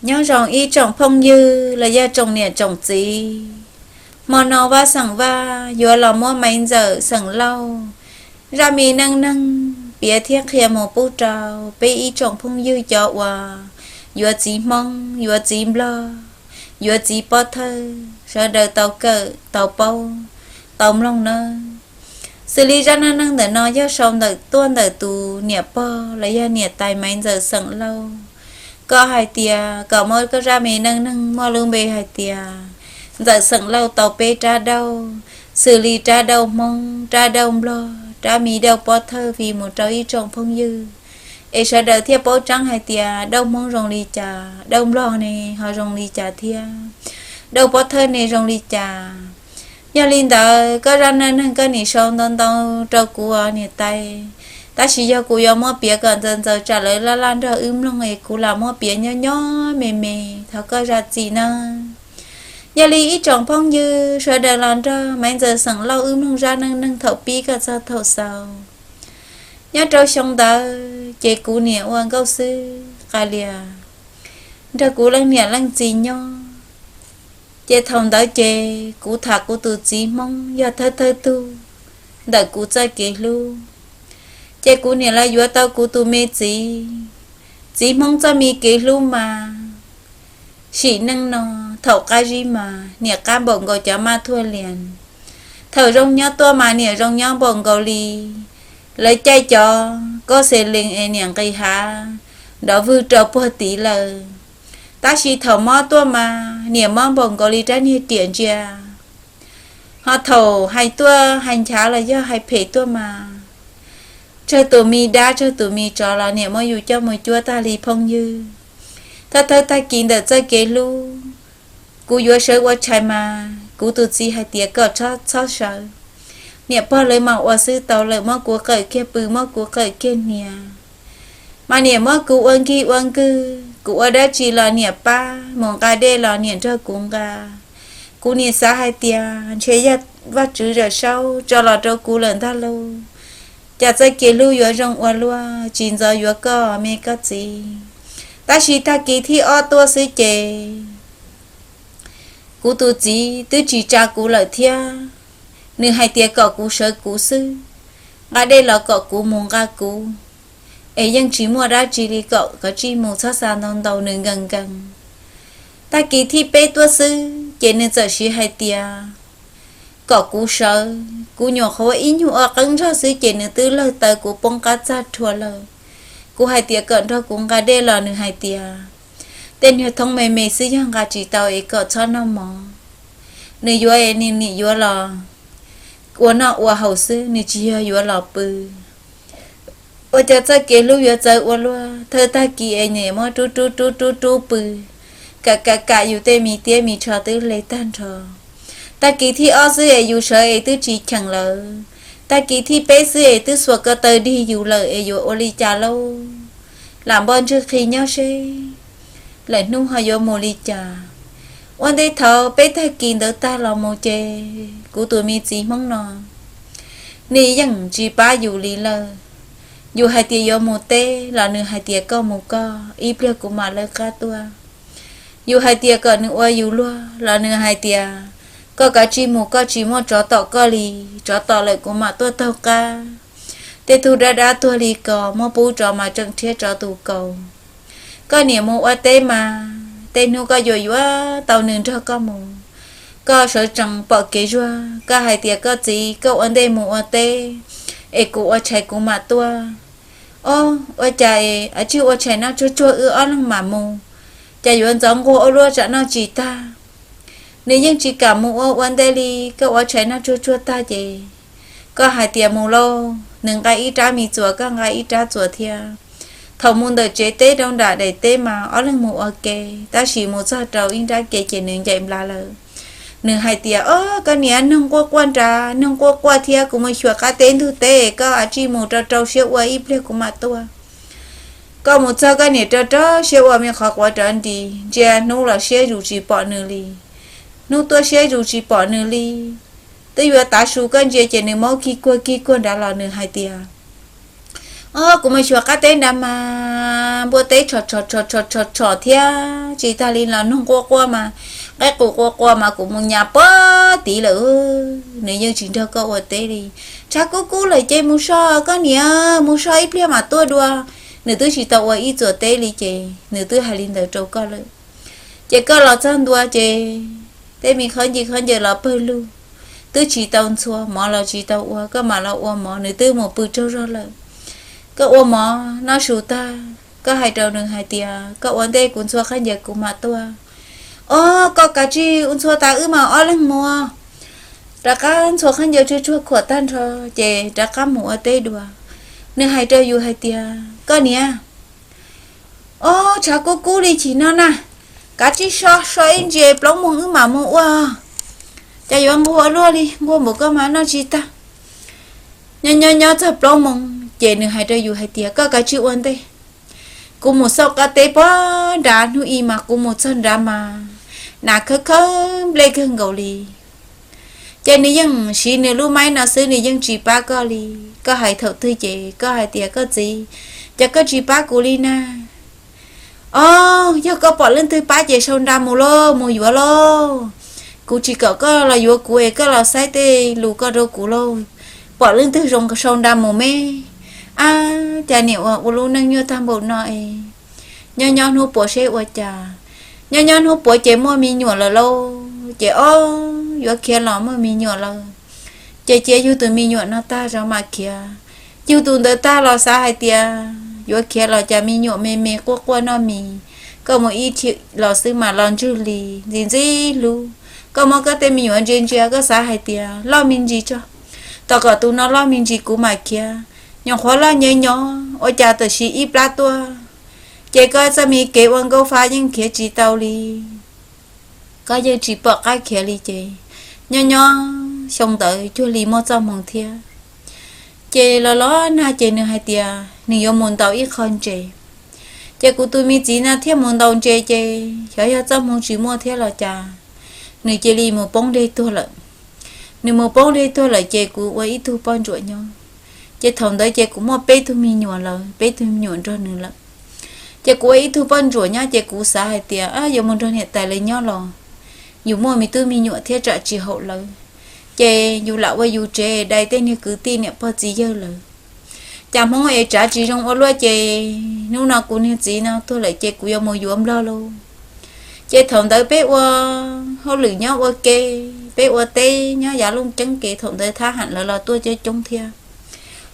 Nyob zoo ib tsoom phooj ywg los yog tsoom niam tsoom txiv, hmo no Vaj Xeem Vaj yuav los muab Maiv Ntxawm xeem Lauj zaj me neej neeg piav thiab qhia mus pub rau peb ib tsoom phooj ywg cov uas yuav txiv Hmoob, yuav txiv Nplog, yuav txiv Pob Thawj sawv daws tau kawm tau paub tau mloog nawb. Xws li zaj neej neeg ntawm no yog sau ntawm tuaj ntawm tus niam pog los yog niam tais Maiv Ntxawm xeem Lauj. Koj hais tias kom muab koj zaj me neej neeg muaj lub npe hais tias Ntxawm xeem Lauj tau peb rab dauj, xws li rab dauj Hmoob, rab dauj Nplog, rab me dauj Pob Thawj vim mus rau ib tsoom phooj ywg es sawv daws thiaj paub tseeb hais tias dauj Hmoob zoo li cas, dauj Nplog ne ho zoo li cas thiab dauj Pob Thawj ne zoo li cas. Yog li ntawd koj zaj neej neeg koj nim sau ntau ntau rau kuv niam tais, tab sis yog kuv yuav muab piav kom ntxaws ntxaws tsam lawv laj laj nrog wb mloog es kuv lam muab piav nyob nyob me me, thov koj zam txim nawb. Yog li ib tsoom phooj ywg sawv daws los nrog Maiv Ntxawm xeem Lauj wb mloog zaj neej neeg thaum pib kom txog thaum xaus. Nyob rau xyoo ntawd ces kuv niam ua nkauj xwb qas lias nrog kuv leej niam leej txiv nyob. Ces thaum ntawd ces kuv tham kuv tus txiv Hmoob yog thawj thawj tug ntawm kuv txoj kev hlub. Ces kuv niam los yuav tau kuv tus me txiv. Txiv Hmoob txoj me kev hlub mas sim neej no, thaum qab zib mas niam qab npaum nkaus cov maj thuaj lias. Thaum zoo nyob tuaj mas niam zoo nyob npaum nkaus li lawv caij cov kob xe lees es niam nqis hav nrov vwg rau puag tid lawm. Tab sis thaum mob tuaj mas niam mob npaum nkaus li rab niag riam ntsia, ho thaum hais tuaj hais nchav los yog hais phem tuaj mas tsawg tus me dab tsawg tus me tsov los niam muab yus coj mus cuab tag li phooj ywg. Thawj thawj tag kis ntawm txoj kev hlub, kuv yuav sawv ua tshais mas kuv tus txiv hais tias kom txhob sawv, niam pog lawv mas ua xwb tau lawm, muab kuv qawm kiag pw muab kuv qawm kiag hnia. Mas niam muab kuv ua nkig ua nkig, kuv ua dab tsi los niam pab, mus nqa dej los niam nrog kuv nqa. Kuv niam xav hais tias ntshe yog Vajtswv zam saub tso los rau kuv lawm ntag lauj. Cas txoj kev hlub yuav zoo ua luaj, tsis ntxov yuav koj me koj txiv. Tab sis tag kis thib ob tuaj xwb ces kuv tus txiv twb tsis tsa kuv lawm thiab. Nws hais tias kom kuv sawv kuv xwb, nqa dej los kom kuv mus nqa kuv, es yeej tsis muaj dab tsi li, kom kav tsij mus txhob xa ntau ntau, nws nkees nkees. Tag kis thib peb tuaj xwb ces nws txawm siv hais tias kom kuv sawv. Kuv nyuam qhuav ua ib nyuag ua qeeb ntsog xwb ces nws twb lawg taw kuv poob qab txaj rhuav lawm. Kuv hais tias kom nrog kuv nqa dej los nws hais tias tej niag thoob me me xwb yog nqa tsis tau es kom txhob noj mov. Nws yuav es nws nim yuav los ua noj ua haus xwb, nws tsis yog yuav los pw. Ua cas txoj kev hlub yuav txawv ua luaj, thawj tag kis es niam muab rub rub rub rub rub pw, kam kam kam yus tej me tiab me tsho twb hle tag nrho. Tag kis thib ob xwb es yus sawv es twb tsis cheem lawm, tag kis thib peb xwb es twb xuas ko taw dig yus lawm es yuav ua li cas lauj? Lam npoj ntswg qhi nyob seb lawm hnub ho yuav mus li cas. Ua ntej thaum peb tag kis ntawd tag los mus ces kuv tus me txiv Hmoob no nws yeej tsis pab yus li lawm. Yus hais tias yuav mus teb los nws hais tias koj mus koj, ib pliag kuv mam lawv qab tuaj. Yus hais tias kom nws ua yus luag los nws hais tias koj kav tsij mus, koj tsis muaj tsov tom koj li, tsov tom lawm kuv mam tuaj taug qab. Tej tug dab dab tuag li ko muab pub tsov mas tseem rhiab tsov tus kaus. Koj niam mus ua teb mas tej hnub koj yuav yuav tau nws nrog koj mus. Koj sawv tsees pom kev zuag, koj hais tias koj txiv, koj ua ntej mus ua teb es kuv ua tshais kuv mam tuaj. Ob, ua cas es tsis ua tshais noj tsuag tsuag wb ob leeg mam mus, cas yuav ntxov nquag ua luaj tsam noj tsis tag. Nws yeej tsis kam mus ua ua ntej li, koj ua tshais noj tsuag tsuag tag ces koj hais tias mus lauj, nws nqa ib rab me txuas, koj nqa ib rab txuas thiab. Thaum mus ntawm tsev teb rau nram daim teb mas ob leeg mus ua ke, tab sis mus txog rau ib nrab ke ces nws ncaim nplas lawm. Nws hais tias, ob, koj niam, noog quaj quaj nrad, noog quaj quaj thiab, kuv mus xyuas qab teb ntug teb, koj a tsij mus rau rau siab ua ib pliag kuv mam tuaj. Koj mus txog koj niam rau rau siab ua me qhov quav rov nris, ntsia hnub los siab zus tsis pom nws li, hnub tuaj siab zus tsis pom nws li. Twb yuav tav su koj ntsia ces nws maub kig kuag kig kuag nrad los nws hais tias, Kuv mus xyuas qab teb nrad mas npua teb tshos tshos tshos tshos tshos thiab tsis tag li los noog quaj quaj mas, qaib qus quaj quaj mas kuv mus nyas puag tid lawm. Nws yeej tsis nrog koj ua teb li. Tshav kub kub lawm ces mus so koj niam, mus so ib pliag mam tuaj dua. Nws twb tsis tau ua ib txuas teb li ces nws twb hais li ntawd rau koj lawm. Ces koj los txog ntua ces tej me khaub ncaws khaub ncaws los pawg lug, twb tsis tau ntxhua, mov los tsis tau ua, koj mam los ua mov, nws twb mus pw tsaug zog lawm. Koj ua mov noj su tag, koj hais rau nws hais tias, koj ua ntej kuv ntxhua khaub ncaws kuv mam tuaj. Os, koj kav tsij ua ntxhua tas wb mam ob leeg mus. Rov qab ntxhua khaub ncaws tsuag tsuag khuam tag nrho ces rov qab mus ua teb dua. Nws hais rau yus hais tias, koj niam, os, tshav kub kub li chim no na, kav tsij so, so ib ntsis plaub moos wb mam mus ua. Cas yuav nquag ua luaj li, nquag npaum koj mas noj tsis tag. Nyob nyob nyob txog plaub moos ces nws hais rau yus hais tias, koj kav tsij ua ntej, kuv mus xauj qab teb puag nrad, hnub i mas kuv mus txog nrad mas nas khawb khawb nplej kawg nkaus li. Ces nws yeej siv nws lub maib no xwb, nws yeej tsis pab koj li. Koj hais thaum twg ces koj hais tias, koj txiv, cas koj tsis pab kuv li na? Os, yog koj pom leej twg pab ces sau nra mus lauj, mus yuav lauj. Kuv tsis kom koj los yuav kuv es koj los saib tej lus koj rau kuv lauj. Pom leej twg zoo sau nra mus me. Ab, cas niam ua ua lub neej nyuaj tag npaum no es. Nyob nyob hnub puav seb ua cas, nyob nyob hnub puav ces muaj me nyuam lawm lauj. Ces ob, yuav khiav los muaj me nyuam lawm. Ces cia yug tus me nyuam no tag zov mam khiav. Yug tus ntawd tag los xav hais tias yuav khiav los cas me nyuam me me quaj quaj noj mis, koj mus ib chim los xwb mas los ntswg li, ntxim ntxim hlub. Koj muab koj tej me nyuam ntsia ntsia koj xav hais tias loj me ntsis tso, tos kom tus no loj me ntsis kuv mam khiav. Nyuam qhuav loj nyev nyob ua cas tam sim ib plab tuaj, ces koj txoj me kev ua nkaub fab yeej khiav tsis tau li. Koj yeej tsis pom qab khiav li ces nyob nyob xyoo ntawd cuag li muaj txoj hmoo thiab. Ces los los nag ces nws hais tias nws yuav mus ntaus ib qho ntses. Ces kuv tus me txiv no thiaj mus ntaus ntses ces xyov yog txoj hmoo tsis muaj thiab los cas, nws cia li mus poob deg tuag lawm. Nws mus poob deg tuag lawm ces kuv ua ib tug poj ntsuam nyob. Ces thaum ntawd ces kuv muaj peb tug me nyuam lawm, peb tug me nyuam nrog nws lawm. Ces kuv ua ib tug poj ntsuam nyob ces kuv xav hais tias yuav mus nrog niam tais lawv nyob los yus muaj me tub me nyuam thiab tsam tsis haum lawv. Ces yus lam ua yus tsev dai tej niag kwv tij niam pog txiv yawg lawm. Cas hmoov es tsav tsis zoo ua luaj ces hnub no kuv niag txiv no tuag lawm ces kuv yuav mus yuav nplog lauj. Ces thaum ntawd peb ua hauj lwm nyob ua ke, peb ua teb nyob yav looj ceeb kev, thaum ntawd thab ham lawv los tuaj coob coob thiab.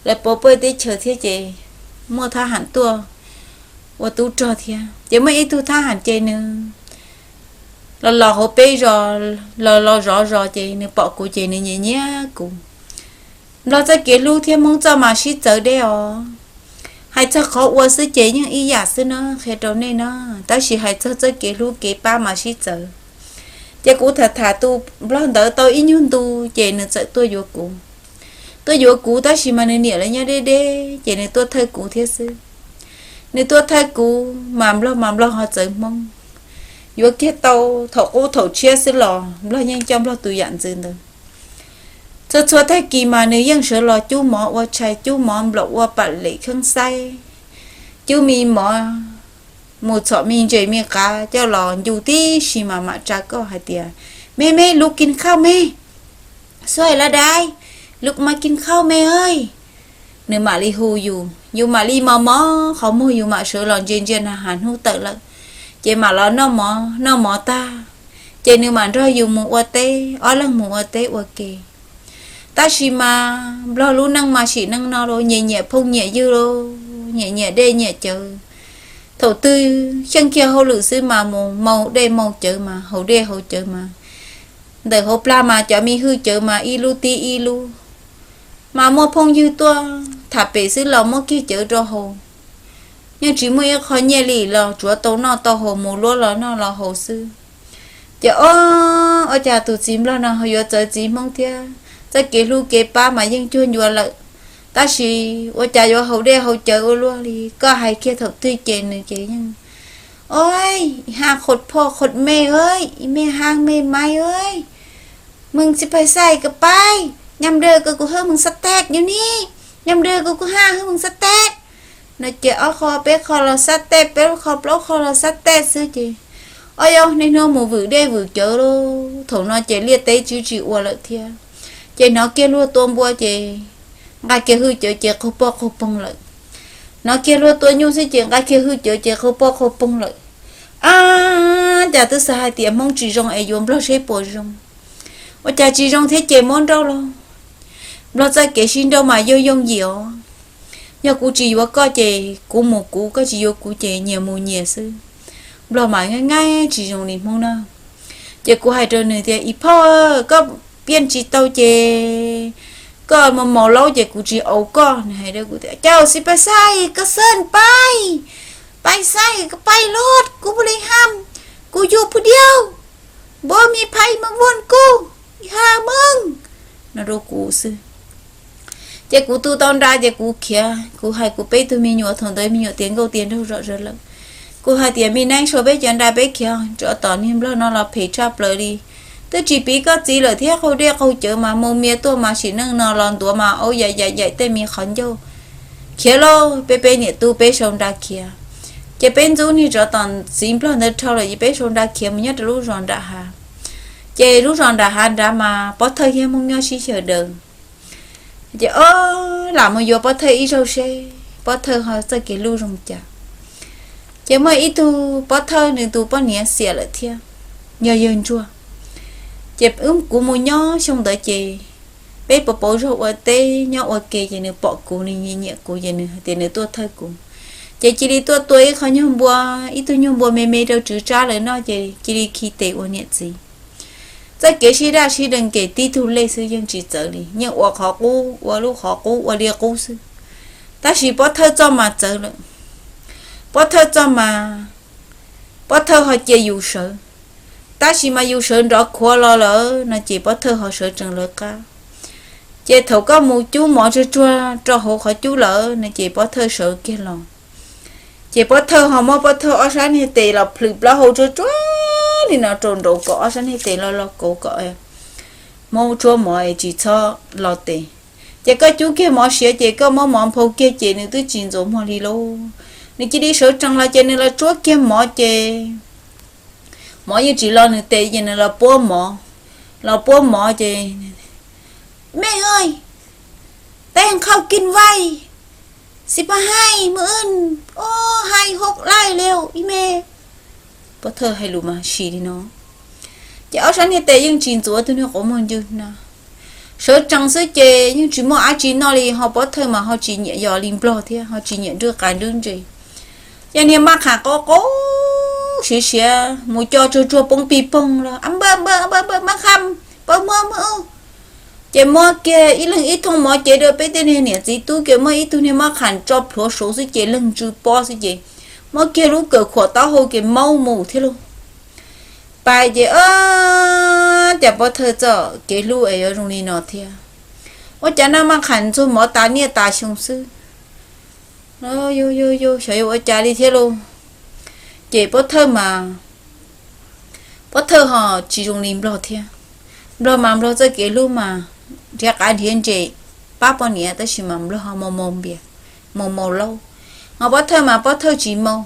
Lawv puav puaj teb chaws thiab ces muaj thab ham tuaj ua tub rog thiab. Ces muaj ib tug thab ham ces nws los los hauv peb zos, los los zov zos ces nws pom kuv ces nws nyiam nyiam kuv. Nplog txoj kev hlub thiab Hmoob txoj mas sib txawv deb os. Hais txog qhov ua xwb ces yeej ib yam xwb na, qhia rau nej na. Tab sis hais txog txoj kev hlub kev pab mas sib txawv. Ces kuv tham tham tus Nplog ntawd tau ib nyuag ntu ces nws txawm tuaj yuav kuv. Tuaj yuav kuv tab sis mas nws niam lawv nyob deb deb ces nws tuaj thawj kuv thiab xwb. Nws tuaj thawj kuv mas Nplog mas Nplog ho txawv Hmoob. Yuav kiag tau thaum qub thaum tshiab xwb los Nplog yeej coj Nplog tus yam ntxwv ntawd. Txhua txhua tag kis mas nws yeej sawv los cub mov ua tshais, cub mov nplaum ua pam lem kheeb xaib, cub me mov mus txhom me ntses me qav coj los ncu tib si mas mam tsa koj hais tias, me me lub kis khauj me, xuaij la dai, lub mas kis khauj me, nws mam li hu yus, yus mam li mos mos qhov muag, yus mam sawv los ntsia ntsia na has hnub tawm lawm, ces mam los noj mov, noj mov tag ces nws mam nrog yus mus ua teb, ob leeg mus ua teb ua ke. Tab sis mas Nplog lub neej mas sim neej no los nyiam nyiam phooj nyiam ywg los nyiam nyiam dej nyiam cawv. Thaum twg xyeej kiag hauj lwm xwb mas mus maus dej maus cawv mas haus dej haus cawv mas ntawm hauv plag mas cov me hwj cawv mas ib lub tib ib lub, mas muaj phooj ywg tuaj tham pem xwb los muab kiag cawv rau haus. Yeej tsis muaj ib qho nyiaj li los tsuav tau noj tau haus, mus luab los noj los haus xwb. Ces ob, ua cas tus txiv Nplog no ho yuav txawv txiv Hmoob thiab, txoj kev hlub kev pab mas yeej cuag ncua lawm. Tab sis ua cas yuav haus dej haus cawv ua luaj li, koj hais kiag thaum twg ces nws ces yeej, oj, ha qhut phoj qhut mej, me ha me maiv, mws tsis pais xaij ka paib, nyam dawg ko kuv hwb mws xab teg yus ni, nyam dawg ko kuv ha hwb mws xab teg. No ces ob qho peb qho los xab tej, peb qho plaub qho los xab tej xwb ces, ob yog niaj hnub mus vwm dej vwm cawv lauj. Thaum no ces liaj teb twb tsis ua lawm thiab, ces hnov kiag luag tua npua ces nqa kiag hwj cawv ces qaug poj qaug poog lawm. Hnov kiag luag tua nyuj xwb ces nqa kiag hwj cawv ces qaug poj qaug poog lawm. Ab, cas twb xav hais tias Hmoob tsis zoo es yuav Nplog seb puas zoo. Ua cas tsis zoo thiab ces muab nrauj los. Nplog txoj kev sib nrauj mas yooj yooj yim os. Yog kuv tsis yuav koj ces kuv mus kuv, koj tsis yuav kuv ces nyias mus nyias xwb. Nplog mas nqaij nqaij tsis zoo li Hmoob na. Ces kuv hais rau nws tias, Ib phauj, koj piaj tsis tau ces koj mus maus laub ces kuv tsis aus koj. Nws hais rau kuv tias, Caum xib pais xaij, koj xeeb pais, pais xaij, pais loj, kuv puas li ham, kuv yug phuj diau, npua mi phais mas vuag kuj, ha meej, no rau kuv xwb. Ces kuv tu tau nra ces kuv khiav, kuv hais kuv peb tug me nyuam, thaum ntawd me nyuam tiav nkauj tiav nraug zom zaws lawm. Kuv hais tias, Me neeb, sau peb cov nra peb khiav, tsov tom niag Nplog no los phem tshaj plaws li. Twb tsis piv koj txiv lawm thiab, qaug dej qaug cawv mas mus mias tuaj mas sim neej no los ntuav mas aub yaim yaim yaim tej me qhov ncauj. Khiav lauj, peb peb niam tub peb sau nra khiav. Ces peb ntxub niag tsov tom txiv Nplog ntawd dhau lawm ces peb sau nra khiav mus nyob rau lub zos nram hav. Ces lub zos nram hav nrad mas Pob Thawj thiab Hmoob nyob sib xyaw daws. Ces ob lam mus yuav Pob Thawj ib zaug seb Pob Thawj ho txoj kev hlub zoo cas. Ces muaj ib tug Pob Thawj nws tus poj niam xiam lawm thiab, yog yawg ntsuag. Ces wb, kuv mus nyob xyoo ntawd ces peb puas pauv zog ua teb nyob ua ke ces nws pom kuv, nws nyiam nyiam kuv ces nws hais tias nws tuaj thawj kuv. Ces cia li tuaj tua ib qho nyuag npua, ib tug nyuag npua me me rau tswv tsab lawv noj ces cia li khi tes ua niam txiv. Txoj kev sib daj sib deev ces tib tug lej xwb yeej tsis txawv li, yeej ua qhov qub, ua lub qhov qub, ua li qub xwb. Tab sis Pob Thawj txoj mas txawv lawm. Pob Thawj txoj mas, Pob Thawj ho cia yus sawv, tab sis mas yus sawv nrov khuav los lawm no ces Pob Thawj ho sawv tsees lawv qab. Ces thaum koj mus cub mov tsuag tsuag rau hauv qhov cub lawm no ces Pob Thawj sawv kiag los. Ces Pob Thawj ho muab Pob Thawj ob sab niag tes los plhws plaub hau tsuag tsuag li no rau nraud kom ob sab niag tes los los kauv kom muab tsuab mov es tsis txhob lo tes. Ces koj cub kiag mov siav ces koj muab mov nphau kiag ces nws twb tsis ntxuav muag li lauj. Nws cia li sawv tsees los ces nws los tsuab kiag mov ces mov yeej tsis lo nws tes ces nws los puab mov, los puab mov ces, Me ơi, teb qhau kij vais, xi pa hai mw ưn, o, hai hốc lai liu ib me. Pob Thawj hais lus mas sim li no. Ces ob sab niag tes yeej tsis ntxuav tus niag quav muag ncw na. Sawv tsees xwb ces yeej tsis muaj dab tsi noj li, ho Pob Thawj mas ho tsis nyiam yos li Nplog thiab, ho tsis nyiam nrwj qav nrwj ntses. Yog niag maj qham qau qau siav siav mus co tsuag tsuag poob pig poog los, Npawg, npawg, npawg, npawg maj qham, npawg muab muab. Ces muab kiag ib leeg ib thooj mov cev rau peb tej niag niam txiv tub, ces muab ib tug niag maj qham tso plhuav saud xwb ces leeg ntsw pob xwb ces muab kiag lub kawm khuam taub hau ces maub mus thiab lauj. Pais ces, Cas Pob Thawj txoj kev hlub es yuav zoo li no thiab? Ua cas noj maj qham ntxuag mov tas niaj tas xyoo xwb? Yog yog yog xyov yuav ua cas li thiab lauj. Ces Pob Thawj mas, Pob Thawj ho tsis zoo li Nplog thiab. Nplog mas Nplog txoj kev hlub mas nrhiav qav nrhiav ntses pab poj niam, tab sis mas Nplog ho mus maus npias, mus maus laub. Ho Pob Thawj mas Pob Thawj tsis maus.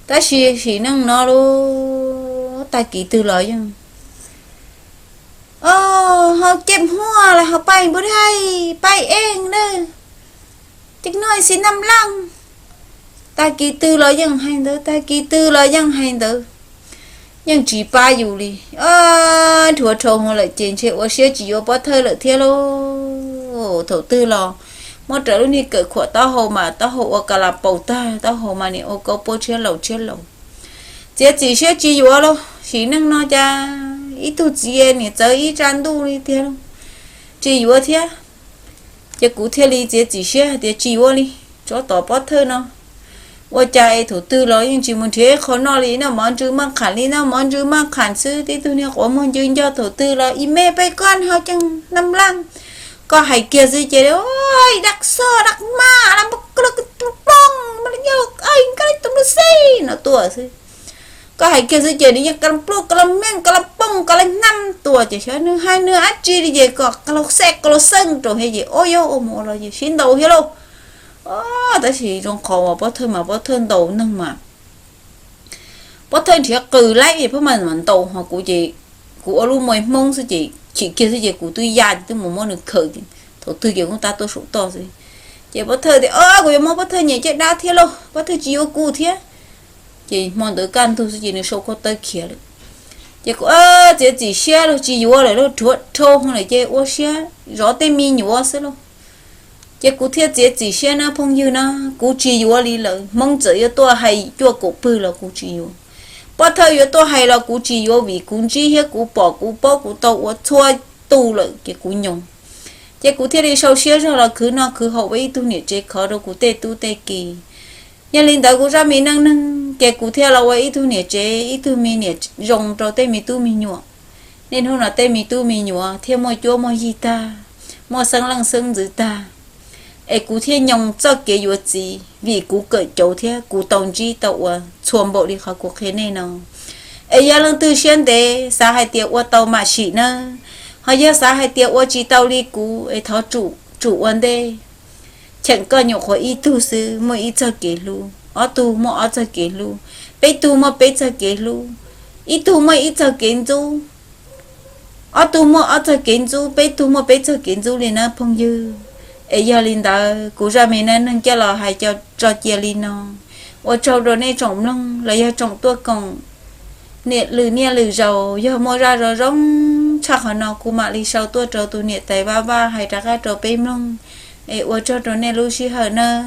Tab sis sim neej no lauj, tag kis twg los yeej, O, ho cem huaj los ho pais npua dai, pais eej na, ces noj xi nam laj. Tag kis twg los yeej hais ntawd, tag kis twg los yeej hais ntawd, yeej tsis pab yus li. Dhuav dhau hwv lawm ces ntshe ua siab tsis yuav Pob Thawj lawm thiab lauj. Thaum twg los muab raws lub niag kawm khuam taub hau mas taub hau ua ka la paus tag, taub hau mas niam ua kaub puab tshiab laus tshiab laus. Txiav txim siab tsis yuav lauj, sim neej no cas ib tug txiv niam txawv ib tsa ntuj li tiag lauj, tsis yuav thiab. Ces kuv thiaj li txiav txim siab hais tias tsis yuav li, tsov tom Pob Thawj no. Ua cas es thaum twg los yeej tsis mus nrhiav ib qho noj li, noj mov ntsw maj qham li, noj mov ntsw maj qham xwb, tib tug niag quav muag ncw nco thaum twg los ib me peb koj ho ceev nam laj. Koj hais kiag xwb ces, Dab xoj dab maj la nplooj, koj li tus nplua xij no tuaj xwb. Koj hais kiag xwb ces nws yeej ka la npluj ka la meej ka la pooj ka la hnam tuaj ces xyov nws hais nws dab tsi li ces kom ka la xej ka la xeej rau thiab ces ua yog ua mus ua los ces sib ntaus thiab lauj. Tab sis zoo qhov uas pov thawj mas pov thawj ntaus neeg mas pov thawj nrhiav qws laib, pov thawj mas ntaus ho kuv ces kuv ua lub muaj hmoob xwb ces chim kiag xwb ces kuv twb ya ces twb mus muab nws khawm, thaum twg ces kuv tab tuaj saum toj xwb. Ces pov thawj tias, Kuv yuav muab pov thawj niam caj dab thiab lauj, pov thawj tsis yuav kuv thiab. Ces hmo ntawd kaj ntug xwb ces nws sau koj tawb khiav lawm. Ces kuv txiav txim siab los tsis yuav lawm lauj, rhuav dhau lawm ces ua siab zov tej me nyuam xwb lauj. Ces kuv thiaj txiav txim siab na phooj ywg na, kuv tsis yuav li lawm. Hmoob txawm yuav tuaj hais cuaj kaum pwg los kuv tsis yuav, pov thawj yuav tuaj hais los kuv tsis yuav, vim kuv ntsib thiab kuv pom kuv paub kuv tau ua txhua tus lawm ces kuv nyoos. Ces kuv thiaj li sau siab zog los khwv noj khwv haus ua ib tug niam tsev khov rau kuv tej tub tej ki. Yog li ntawd kuv zaj me neej neeg ces kuv thiaj los ua ib tug niam tsev, ib tug me niam zoo rau tej me tub me nyuam. Niaj hnub no tej me tub me nyuam thiaj muaj cuab muaj yig tag, muaj xeeb leej xeeb ntxwv tag, es kuv thiaj nyoos txoj kev yuav txiv vim kuv kawm cauv thiab kuv tau ntsib tau ua txhua npaum li qhov kuv qhia nej no. Es yog leej twg siab ntev xav hais tias ua tau mam sim nawb, ho yog xav hais tias ua tsis tau li kuv es thov tsum ua ntej. Cheem koj nyuam qhuav ib tug xwb muaj ib txoj kev hlub, ob tug muaj ob txoj kev hlub, peb tug muaj peb txoj kev hlub, ib tug muaj ib txoj kev ntxub, ob tug muaj ob txoj kev ntxub, peb tug muaj peb txoj kev ntxub li na phooj ywg. Es yog li ntawd kuv zaj me neej neeg coj los hais tso cia li no. Ua tsaug rau nej tsoom mloog los yog tsoom tuaj koom niam lwm niaj lwm zaus, yog muaj zaj zoo zoo tshaj qhov no kuv mam li sau tuaj rau tus niam tais Vaj Vaj hais rov qab rau peb mloog. Es ua tsaug rau nej lub sij hawm nawb.